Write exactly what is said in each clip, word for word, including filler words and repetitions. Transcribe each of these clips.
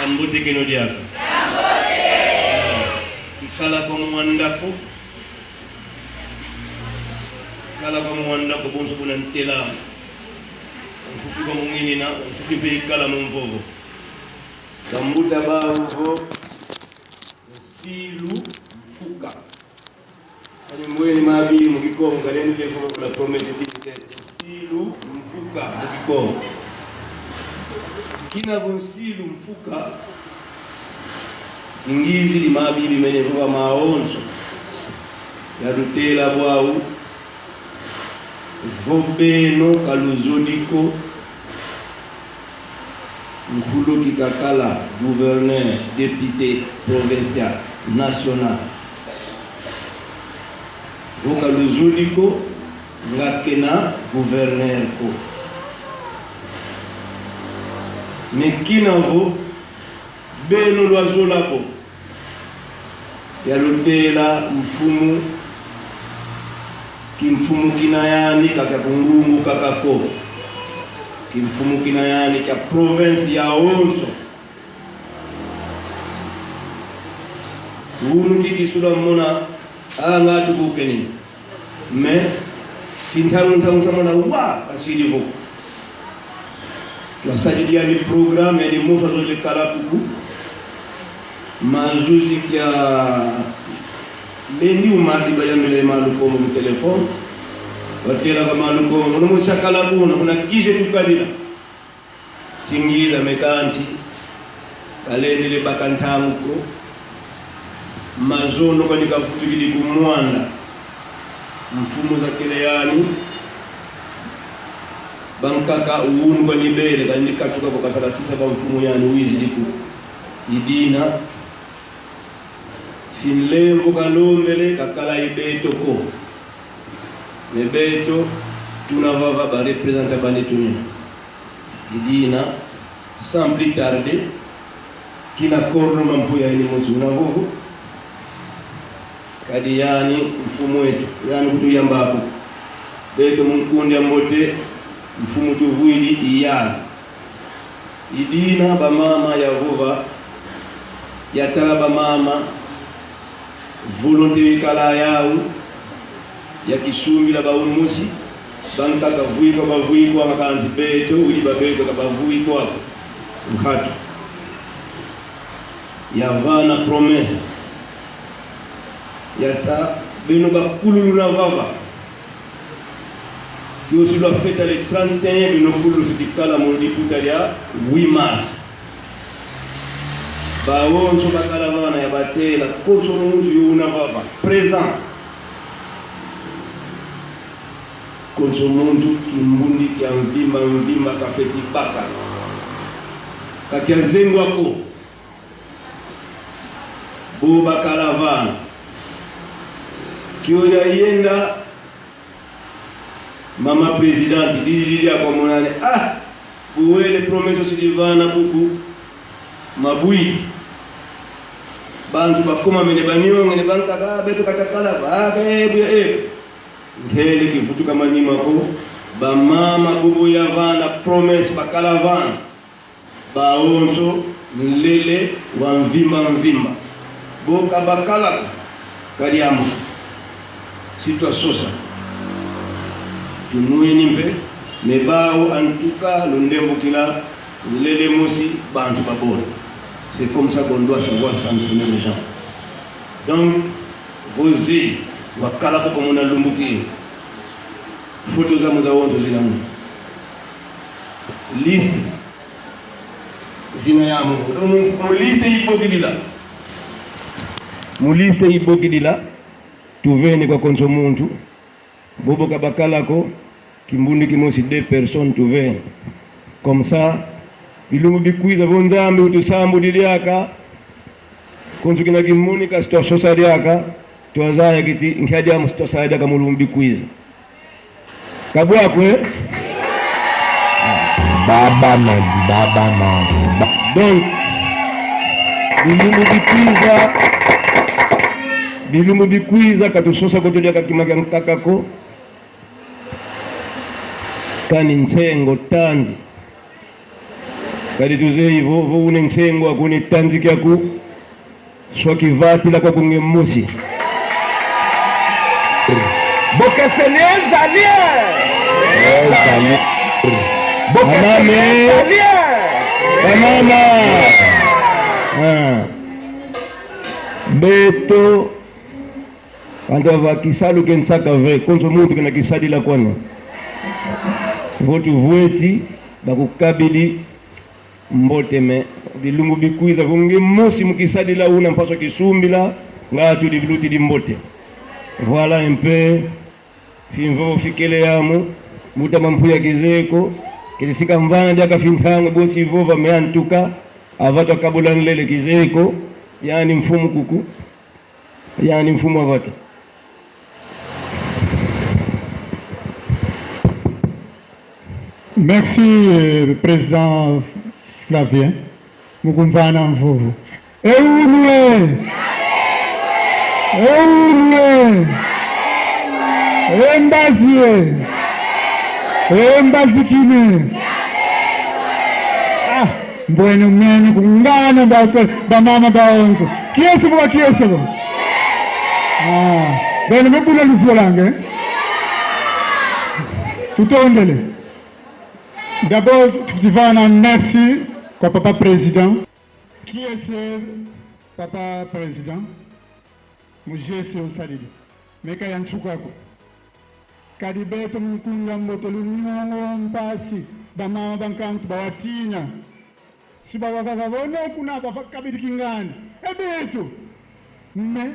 Ya mbote kieno diaka. Kikala kwa mwanda ko. Kala kwa mwanda ko bonso kuna ntela. Nkufi kwa munginina, nkufi mpe ikala mu mvovo. Bambuta bawu vo nsilu mfuka. Kani mbweni mabili mu Kikongo, kalendi ke vo la promesse de vitesse. Nsilu mfuka mu Kikongo. Kina vo nsilu mfuka, i ngizidi mabili mene vova mawonso. Yalutela bwawu, vo beno ka luzodi ko, nkulu ki kakala gouverneur, député provincial, national. Vo ka luzodi ko, nga kena gouverneur ko. Mais kina vo beno lwazola ko, yalutela mfumu, kimfumu kina yani ka kia Bungungu kaka ko. Kimfumu kina yani kia province yawonso. Wunu kiki sula mona, a nga tukukenini. Mais, fintangu ntangu sa mona wa, kasidi vo. Twasadidi yani programme, yani mofa zo le kala kuku. Mazuzi kia lundi ou mardi bayambila Malu Kongo mu téléphone. Watela kwa Malu Kongo, mono musi akala kuna, kuna kize tukadila. Singila, mais kansi kalendele baka ntangu ko. Mazono kwani kavutukidi ku Muanda. Mfumu zakele yani. Bankaka wunu kwani bele, kani katuka ko, kasala sisa bamfumu yani wizidi ku. I dina, si nlemvo kalombele, kakala i beto ko. Mais beto, tuna vava ba représentants ba nitu nina. I dina, sans plus tarder, kina corps Mampuya ini mosi una vovo. Kadi yani mfumu eto, yani kutuyamba ko. Beto mu nkundi ya mbote, mfumu tuvwidi i yani. I dina bamama yavova, yatala bamama, volonté ikala yawu, ya kisumbila bawu mosi, bankaka vwikwa bavwikwa, makansi beto, widi ba beto ka bavwikwa. Nkatu. Yavana promesse. Yata, beno bakulu luna vava. Kiosi lwafeta le trente et un, beno kulu lufweti kala mu diputa dia huit mars. Bawonso bakala vana yabatela, konso muntu yo una vava. Présent. Konso muntu kimbundi kia mvimba mvimba kafweti baka. Ka kia zengwa ko. Bo bakala vana. Kio yayenda, mama présidente, didi didi akwa monane. Ah, bu wele promesse osidi vana kuku. Mabwi. Bantu bakoma mene banyonge, ne bankaka, ah, beto ka twakala, ah, eh, bu, eh. Ntele kivutuka manima ko, bamama bobo yavana promesse bakala vana. Bawonso nlele wa mvimba mvimba. Bo ka bakala ko, ka diambu. Si twasosa. Tumweni mpe, mais bawu, en tout cas, lundembukila, nlele mosi, bantu babole. C'est comme ça qu'on doit savoir sanctionner les gens. Donc, voici, wakala ko muna lumbu ki. Photo zamu zawonso zina mu liste. Zina yamu. Mu, mu liste ibokidila. Mu liste ibokidila. Tuvene kwa konso muntu. Bobo ka bakala ko, kimbundu kimosi, deux personnes tuvene. Comme ça, bilumbu bikwiza vo Nzambi utusambudi diaka. Konso kina kimonika si twasosa diaka. Twazaya kiti, nkia diambu si twasaya diaka mu lumbu bikwiza. Ka bwa ko, eh? Baba Madi, Baba Madi. Ba- Donc, bilumbu bikwiza, bilumbu bikwiza, ka tusosa ko to diaka kima kia nkaka ko. Kani nsengo tanzi. Kadi tuzeyi vo, vo una e nsengo aku, una e tanzi kiaku, swa kivatila kwaku nge mosi. Bokeseni ezali, eh! Ezali. Bokeseni Amame. Ezali, eh! Amama. Ah. Beto, bantu ba va kisalu ke nsaka ve, konso muntu ke na kisadila kwani. Vo tuvweti, bakukabidi mbote, mais bilumbu bikwiza, vo nge mosi mu kisadila una mpasi wa kisumbila, nga tudi bilutidi mbote. Voilà un peu, fimvovo fikele yamu, mbuta Mampuya kizeye ko, kele si kamvana diaka fintangu bosi vova, mais en tout cas, ava twakabula nlele kizeye ko, yandi mfumu kuku, yandi mfumu a vata. Merci, euh, Président Flavien. Mu kumvana mvovo. E unu e! E unu e! E mbazi e! E mbazi kina e! Ah, mbwene mene kungana ba, ba mama bawonso. Kiese ko, kiese ko. Ah, beno me bula luzolanga, eh? Tutondele. D'abord, tufweti vana merci kwa Papa Président. Kiese, Papa Président, mu geste yo sadidi. Mais ka ya nsuka ko. Kadi beto mu nkunga mbote, lunyongo, mpasi, ba mama ba nkangu bawatina. Si bawa kaka vo: "Non, kuna bafwa kabidi kingandi." E beto. Mais,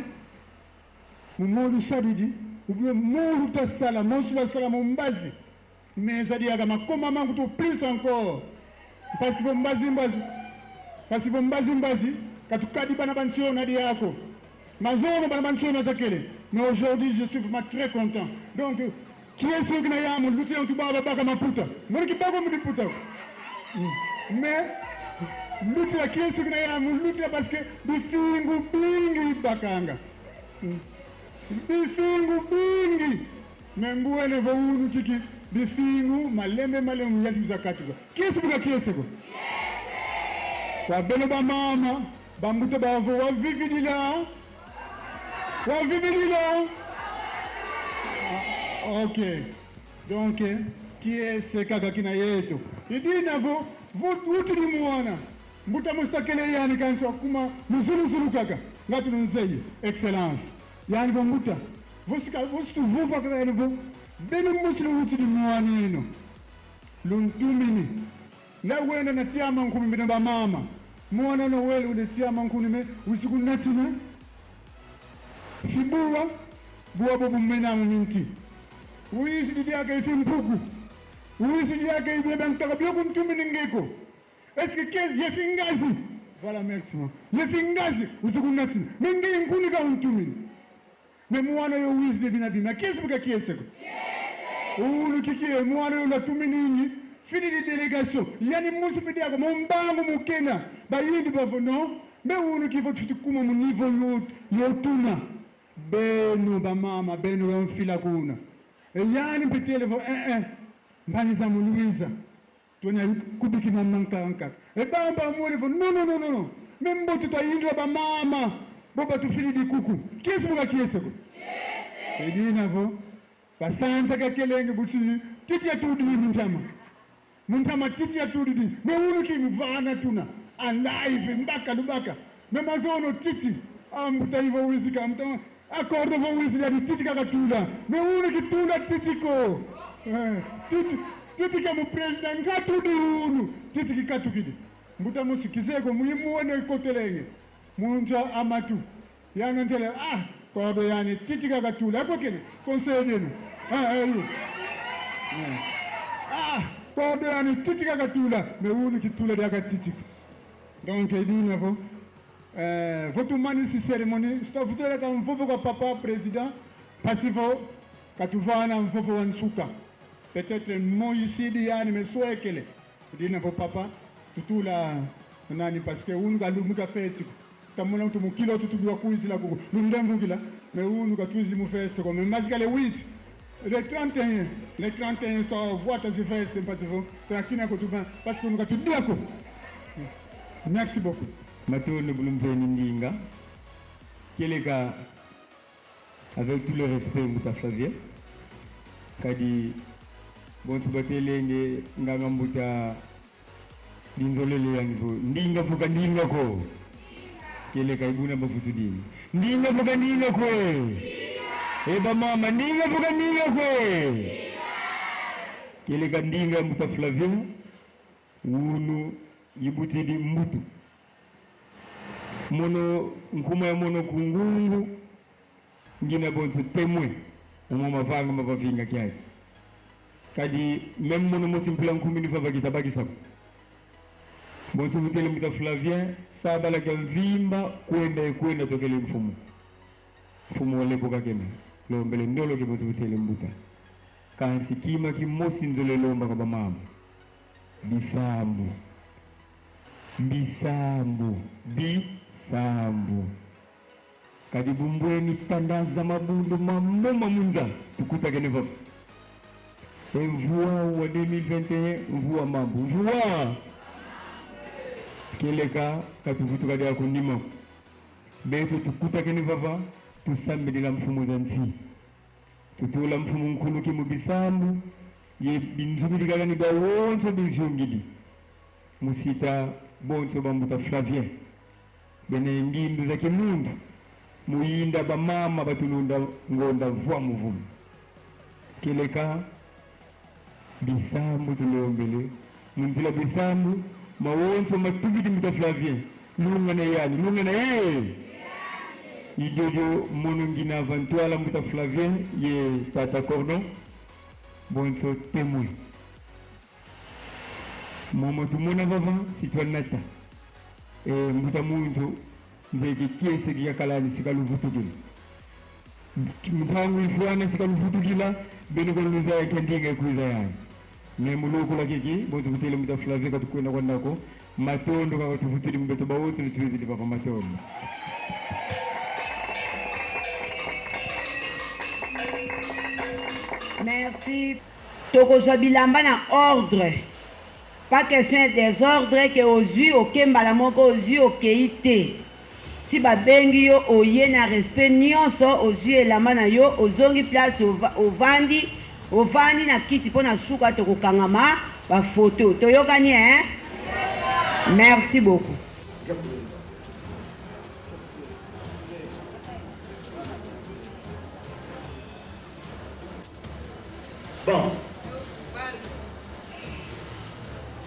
mu mono lusadidi, ou bien mono luta sala, mono si lwasala mu mbazi. Mais eza diaka makoma mankutu plus encore. Mpasi vo mbazi mbazi. Mpasi vo mbazi mbazi, ka tukadi bana ba nsi ona diaka ko. Mazono bana ba nsi ona ta kele. Mais aujourd'hui, je suis vraiment très content. Donc, kiese kina yamu, lutila ntu baba baka maputa. Mono kibaka mu diputa. Mm. Mais, lutila kiese kina yamu, lutila parce que bifingu bingi bakanga. Mm. Bifingu bingi. Mais mbwene vo unu kiki, bifingu malembe malembe mu yansi mu za katuka. Kiese bu ka kiese ko. Kwa beno ba mama, bambuta bavo, wavividila? Wavividila? Ah, ok. Donc, kiese kaka kina yeto. I dina vo, vo wutidi mwana. Mbuta mosi ta kele yandi, kansi wakuma mu zulu-zulu kaka. Nga tuna nzeyi, Excellence. Yandi vo: "Mbuta, vo si ka, vo si tuvova kaka yandi vo, beno mosi luwutidi mwana eno, luntumini. Nga wenda na tiama nkumi, beno ba mama. Mwana eno wele wele tiama nkumi, me wizi kunatina. Fibuwa, buwa bobu mena mu minti. Wizidi diaka ye fimpuku. Wizidi diaka ye bia ntaka bio kuntumini nge ko. Est-ce que kiese, ye fingazi?" Voilà, merci, maman. "Ye fingazi, wizi kunatina. Mais nge nkuni ka untumini." Mais mwana yo wizidi bina bima. Kiese bu ka kiese ko. Unu kiki e mwana yo lwatuminini, fididi délégation. Yandi mosi pe diaka, mu mbangu mu kena. Bayindu bavo: "Non. Mais unu kifo tufweti kuma mu niveau yo, yo tuna." Beno ba mama, beno ya mfila kuna. E yandi pe tele vo: "Eh, eh. Mbani za mu luwiza. Twena kubiki na manka ankaka." E bamba mole vo: "Non, non, non, non, non. Mais mbote twayindula ba mama bo batufididi kuku." Kiese bu ka kiese ko. E dina vo, basansa ka kelenge busi, titi yatudidi mu ntama. Mu ntama titi yatudidi. Mais unu kimvana tuna. En live, mbaka lubaka. Mais mazono titi. Ah, mbuta Ivo wizi ka, mbuta, accorde vo wizi, yandi titi kaka tula. Mais unu kitula titi ko. Eh, titi, titi kia mu président, nkatudi unu. Titi kikatukidi. Mbuta mosi kizeye ko, mu yimu wene kotelenge. Mu nza a matu. Yandi ntele, ah, corde yandi titi kaka tula. Akwa kele, conseil dieno. Ah, eh, yo. Eh. Ah, corde yandi titi kaka tula. Mais unu kitula diaka titi. Donc, i dina vo, eh, vo tumanisi cérémonie, si tavutula ka mvovo kwa papa président, mpasi vo ka tuvana mvovo wa nsuka. Peut-être moyisidi yandi, mais swekele. I dina vo papa, tutula nani, parce que unu ka lumbu kia fête ko. Tamona ntu mu kilo tutu biwakwizila kuku, lundemvukila, mais unu ka twizidi mu fête ko, mais mazi ka le huit, le trente et un, le trente et un, twavwata zi veste, mpasi vo, twakina ko tuba, parce que unu ka tudia ko. Merci beaucoup. Matondo bu lumveni ndinga. Kieleka, avec tout le respect, mbuta Flavien. Kadi, bonso batelenge, nganga mbuta, dinzolele yandi vo: ndinga vo ka ndinga ko. Kieleka i buna bavutudidi: ndinga vo ka ndinga ko e. E bamama, ndinga vo ka ndinga ko e. Kieleka ndinga ya mbuta Flavien, wunu yibutidi mbutu. Mono, nkuma ya mono ku ngungu, ngina bonso témoin, momo mavanga mavavinga kiaki. Kadi même mono mosi mpila nkumi ni vava kita bakisa ko. Bonso bu tele mbuta Flavien, sabala kia mvimba, kwenda ye kwenda tokele mfumu. Mfumu wa lepo kakeme, lombele ndolo ke bonso bu tele mbuta. Kansi kima kimosi nzolele lomba kwa bamama: bisambu. Bisambu, bisambu. Kadi bu mbweni tanda za mabundu mamo ma mu nza, tukutakene vava. E mvu awu wa deux mille vingt et un, mvu wa mambu. Mvu wa! Kieleka, ka tuvutuka diaka ku nima ko. Beto tukutakene vava, tusambidila mfumu za nsi. Tutula mfumu nkulu ki mu bisambu, ye binzubidi kaka ni bawonso bizungidi. Mu sita bonso bambuta Flavien, bena ye ngindu za kilundu, mu yinda bamama batulunda ngonda vwa mu vumi. Kieleka, bisambu tulombele. Mu nzila bisambu, mawonso matubidi mbuta Flavien: lungana yandi, lungana ye. I diodio mono ngina va ntwala mbuta Flavien ye tata Cordon, bonso témoin. Momo tumona vava, si twanata. E, mbuta muntu, nzeye kiese kia kalani si kaluvutukila. Ntangu ifwana si kaluvutukila, beno kwa luzaya kia ndinga kwiza yani. Mais mu lukula kiki, bonso bu tele mbuta Flavien, ka tukwenda kwanda ko. Matondo kaka tuvutudi mu beto bawonso, ni twizidi vava, matondo. Merci. Tokozwa bilamba na ordre. Pas question ya désordre, ke ozwi oke mbala moko, ozwi okei te. Si babengi yo, oye na respect nyonso, ozwi elamba na yo, ozongi place ova-, ovandi, ovandi na kiti mpo na suka tokokangama ba photo. Toyokani, hein? Merci beaucoup. Bon.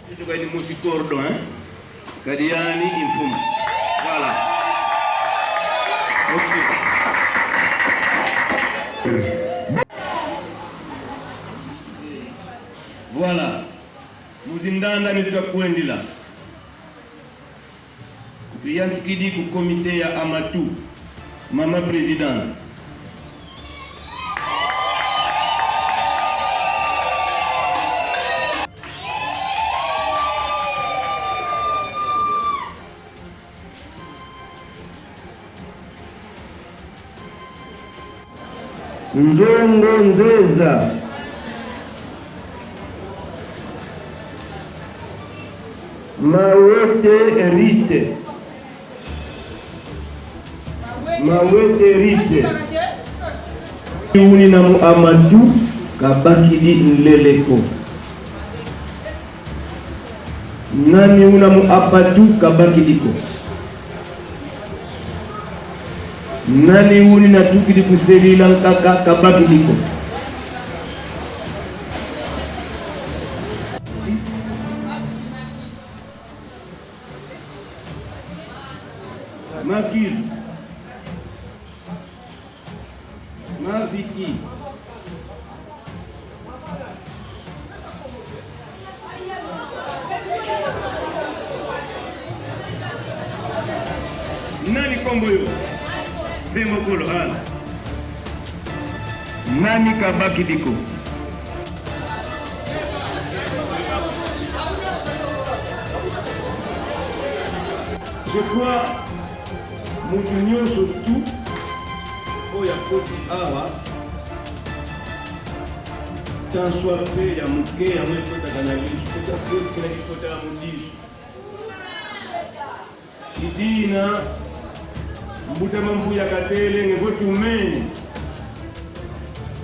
Tutu kadi mosi Cordon, hein? Kadi yani i mfumu. Voilà. Ok. Voilà. Mu zindanda ni twakwendila. Tuyantikidi ku comité ya Amatu, mama présidente. Nzongo Nzeza. Mawete Rite. Mawete Rite. Unina mu Amatu kabakidi nlele ko. Nani una mu Amatu kabakidi ko? Nani unina tukidi ku selila nkaka kabakidi ko? Makis. Maviki. Nani kombo yo? Mpe mokolo, ah. Nani kabakidi ko? Je crois, muntu nyonso tout oyo akoti awa, tant soit peu ya moke, yango ekotaka na lisu, kota, kota, kota ya modisu. I dina, mbuta Mampuya katele nge vo tumene.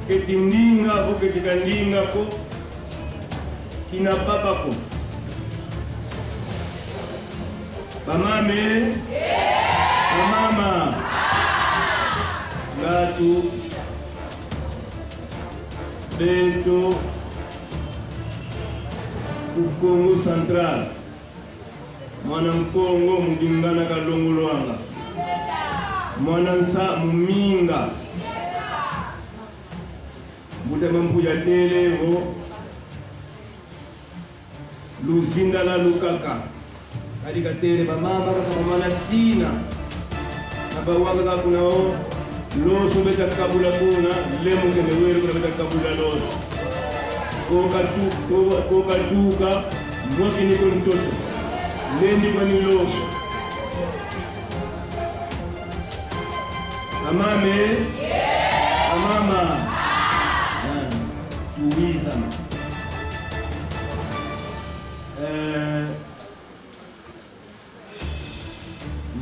Keti ndinga, vo keti ka ndinga ko, kina papa ko. Bamama e? Bamama. Ngatu. Beto ku Kongo Central. Mwana Mkongo mu dingana kalongolwanga. Mwana nsa mu minga. Mbuta Mampuya tele vo luzinda lwa lukaka. Kadi katele bamama kaka bamana tina. Na bawaka kaka kuna o, loso beta kabula kuna, lemo kele wele kuna beta kabula loso. Ko katu-, ko, ko katuka, mwaki ni ko ntoto. Lendi kwa ni loso. Bamama e? Bamama. Ah, tuwiza. Eh,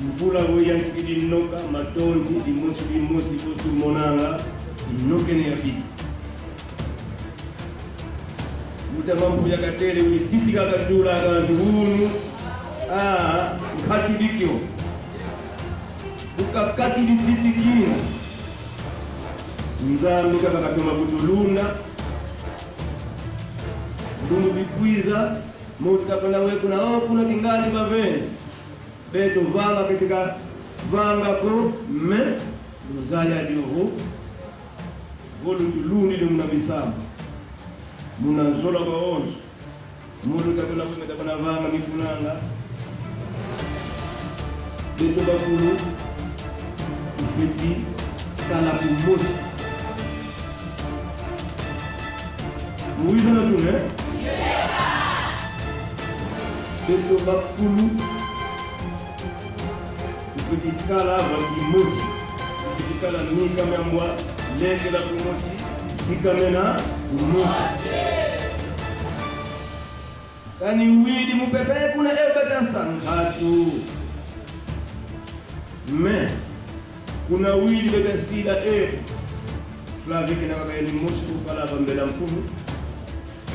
mvula vo yankidi noka, matonzi dimosi dimosi vo tumonanga, inokene ya bibi. Mbuta Mampuya katele, wele titi kaka tula kantu unu. Ah, nkatu dikio. Bu kakatudi titi kina, Nzambi kaka katoma kutulunda. Lumbu dikwiza, muntu kabana we kuna, o, kuna kingandi bavene. Beto vanga keti kavanga ko, mais luzaya dio vo, vo lutulundidi muna bisamu, muna nzola kwa onzo. Mulu tabula kume tabana vanga mikunanga. Beto bakulu, tufweti kala kumosi. Muwiza na tune? Beto bakulu, tufweti kala va kimosi. Tufweti kala mika mia mbwa, lekela kumosi, sikamena kumosi. Kani widi mupepe kuna e beta sa nkatu. Mais kuna widi beta sila e. Flavie kena kaka yandi mosi kukala va mbela mfumu.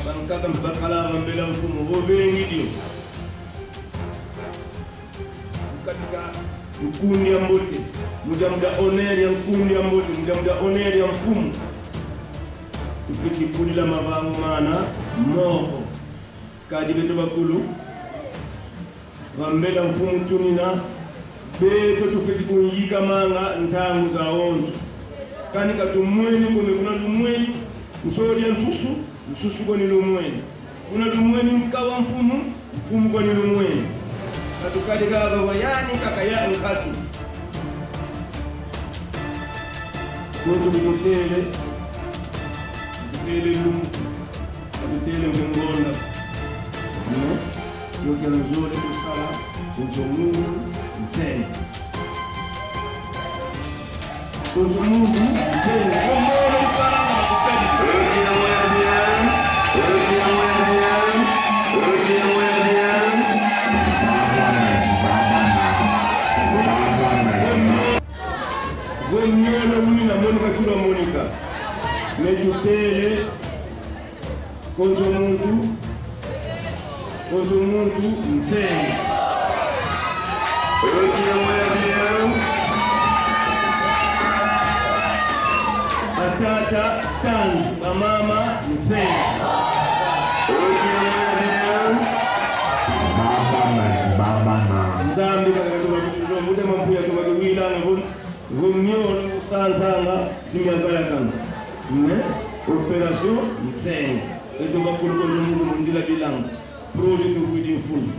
Bankaka mpe bakala va mbela mfumu, vo vengi dio. Mu katika nkundi ya mbote, mu diambu dia honneur ya nkundi ya mbote, mu diambu dia honneur ya mfumu, tufweti kudila mavangu mana moko. Kadi beto bakulu, va mbela mfumu tunina, beto tufweti kunyikamanga ntangu zawonso. Kani ka tumweni ko, mais kuna lumweni, nsodi ya nsusu, nsusu kwani lumweni. Kuna lumweni nkaka wa mfumu, mfumu kwani lumweni. Ka tukadi kaka va yandi kaka ya nkatu. Konso kututele, kututele lumbu, kututele ngonda. Ne? Yo kia nzole kusala, konso muntu nsene. Konso muntu nsene. Yo mwana mfana na kutele. Vo miolo wina moni kasula monika. Mais tutele, konso muntu, konso muntu nsene. Batata, tanzi, bamama, nsene. Baba na, baba na. Nzambi kaka tuba, mbuta Mampuya tuba, tuwila na vo, vo miolo sanzanga, simia zaya kana. Mais opération nsene. Beto bakulu konso muntu mu nzila bilanga. Projet tukwidi mfunu.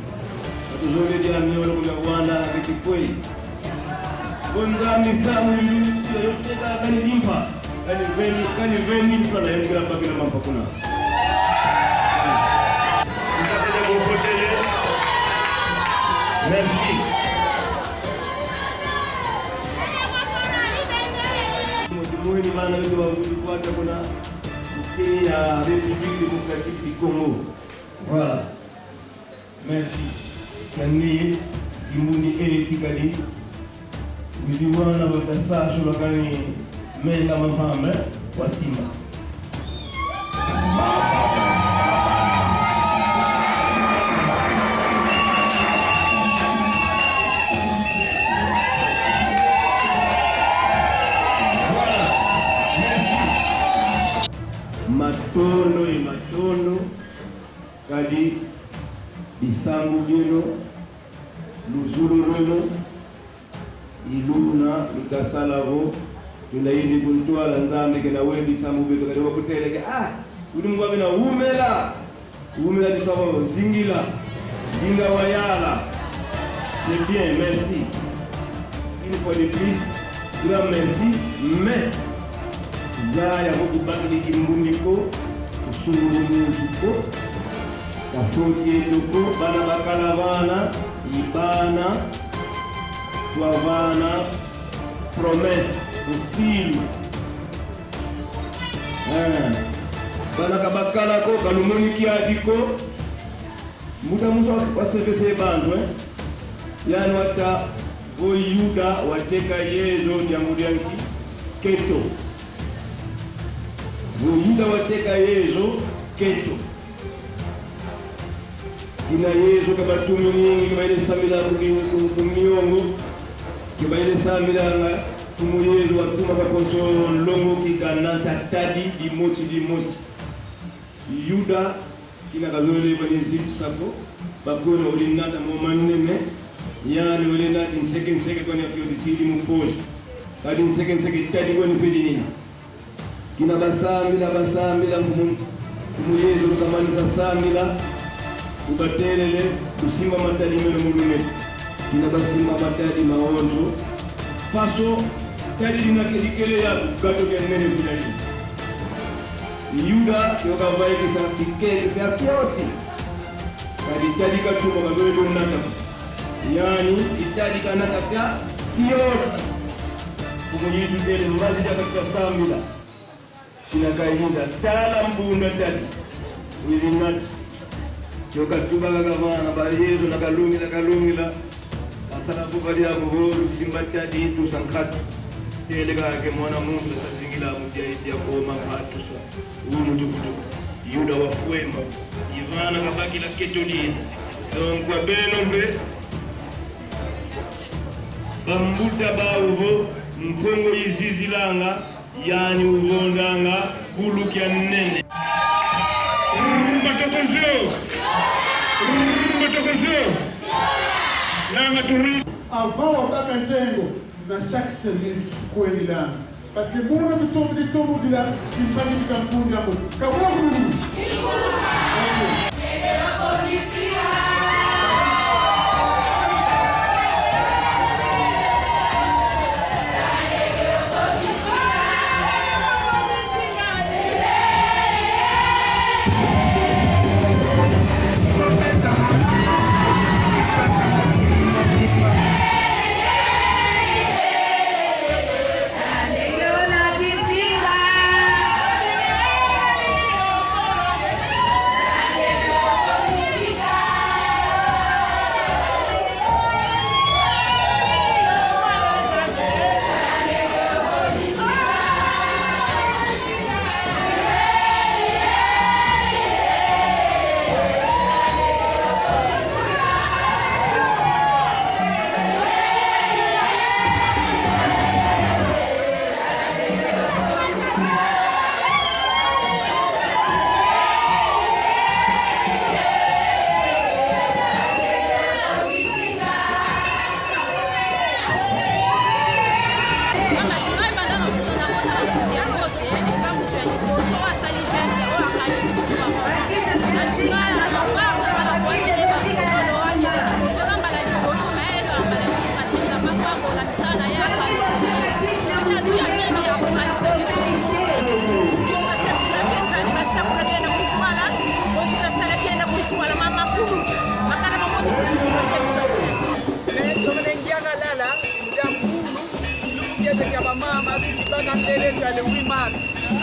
Ka tuzolele dia miolo kuna Rwanda, keti kwei. Vo Nzambi samu ni lulu, kila yo teka kani limpa. Kani vingt mille, kani vingt mille francs ya kila bakila mampa kuna. Merci. Mweni bana beto ba kutu kwata kuna nsi ya République Démocratique du Congo. Voilà. Merci. Kani Kimbundi eti kadi, wizi wana wata sasula kani menga mavambe, wasimba. Voilà. Merci. Matondo ye matondo, kadi disambu dieno, luzolo lweno, i luna luta sala vo, tuna yidi ku ntwala Nzambi kena wele disambu beto, kadi wakutele ke, ah, udi mungwa bena wumela. Wumela disambu, zingila. Zinga wayala. C'est bien, merci. Une fois de plus, grand merci, mais zaya ko kubakidi kimbundi ko, kusungula muntu ko, ka faute yeto ko, bana bakala bana, i bana, twavana promesse, nsilu. Eh, bana ka bakala ko, ka lumoni kiadi ko. Mbuta Musa wa, wa sevese bantu, eh? Yandi wata vo Yuda wateka Yezu, diambu dia nki? Keto. Vo Yuda wateka Yezu, keto. Kina Yezu kabatumini, ke bayele sambila ku, ku, ku miongo, ke bayele sambilanga, Mfumu Yezu watuma bakonso longoki kanata tadi dimosi dimosi. Yuda, kina kazolele kwani zitisa ko, bakwena wele nata mo manene, yandi wele nati nseke nseke kwani fioti sidi mu poche. Kadi nseke nseke tadi kwani mpe dinina. Kina basambila, basambila, Mfumu, Mfumu Yezu kamanisa sambila, kubatelele, kusimba matadi meno mu lune. Kina basimba matadi mawonso, faso tadi dina ke dikele ya gato kia nene kudadi. Yuda, yo kavaikisa fiketo fia fioti. Kadi tadi katuma kazolele nata. Yandi, i tadi kanata fia fioti. Mfumu Yezu tele mbazi diaka fia sambila. Kina kayiza, tala mbunda tadi. Wizi nata. Yo katuba kaka vana, ba Yezu na kalungila, kalungila. Asala buka diaku vo lusimba tadi tusa nkatu. Tele kaka ke mwana muntu sa zingila mu dia, dia koma nkatu sa. Unu tukutuku. Yuda wafwema. I vana kabakila keto di. Donc, kwa beno mpe, bambuta bau vo, Mpungu izizilanga, yandi uvondanga kulu kia nene. Matokozo! Matokozo! Nanga turi. Avant wabaka nzengo, na chaque semaine, kwendilanga. Parce que muna tutombo, tutombo dila, kimpangi tukampundi ambo. Kabongo!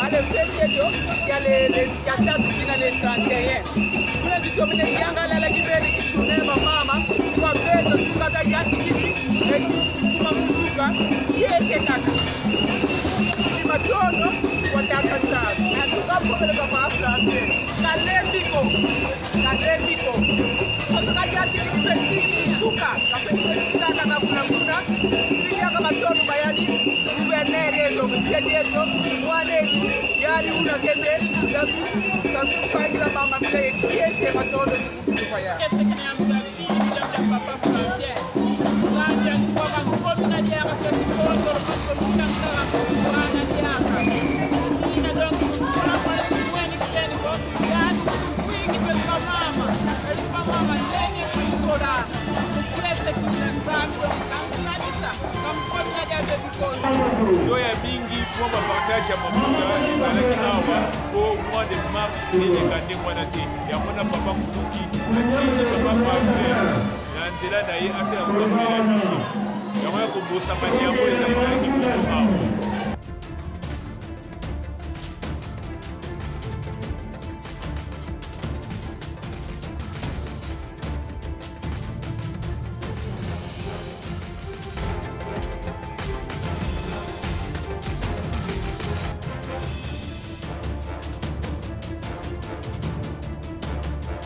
Allez, fête yeto, ya le, le, ya tatu kina le trente et un. Kuna tutomene yangalala kibeni ki journée ya bamama, kwa beto tukata yantikidi, e tu kuma mutuka, kiese kaka. Ni matondo kwa Tata Nzambi. Na tuka mpokele kwa ba Français. Kalembi ko. Kalembi ko. Kotoka yantikidi mpe nsuka. Kapeti sika kaka kuna kuna. Sika kaka matondo mayani. Gouverneur yeto, monsieur yeto, mwana yeto. Yandi una kete, ya kus-, ya kusangila mama mpe kiese matondo. Kiese kina ya mzali, ya papa Français. Nzambi anikwa bankomi na diaka se kondolo, parce que muta nkala kwa na diaka. Ina donc, kuna kwa mweni kibeni ko, yandi kufingi pe kwa mama. Pe kwa mama, yenge kuisola. Kiese kina Nzambi, kanisa, kankomi na diaka pe bikondo. Yo ya mingi, fwa ba partage ya mafuta ezalaki awa, au mois de mars, eleka ndenge wana te. Yango na papa Kunuki, atindi papa Pamphile na nzela na ye, asala kotambolela biso. Yango ya kobosama ni yango eza-, ezalaki bongo awa.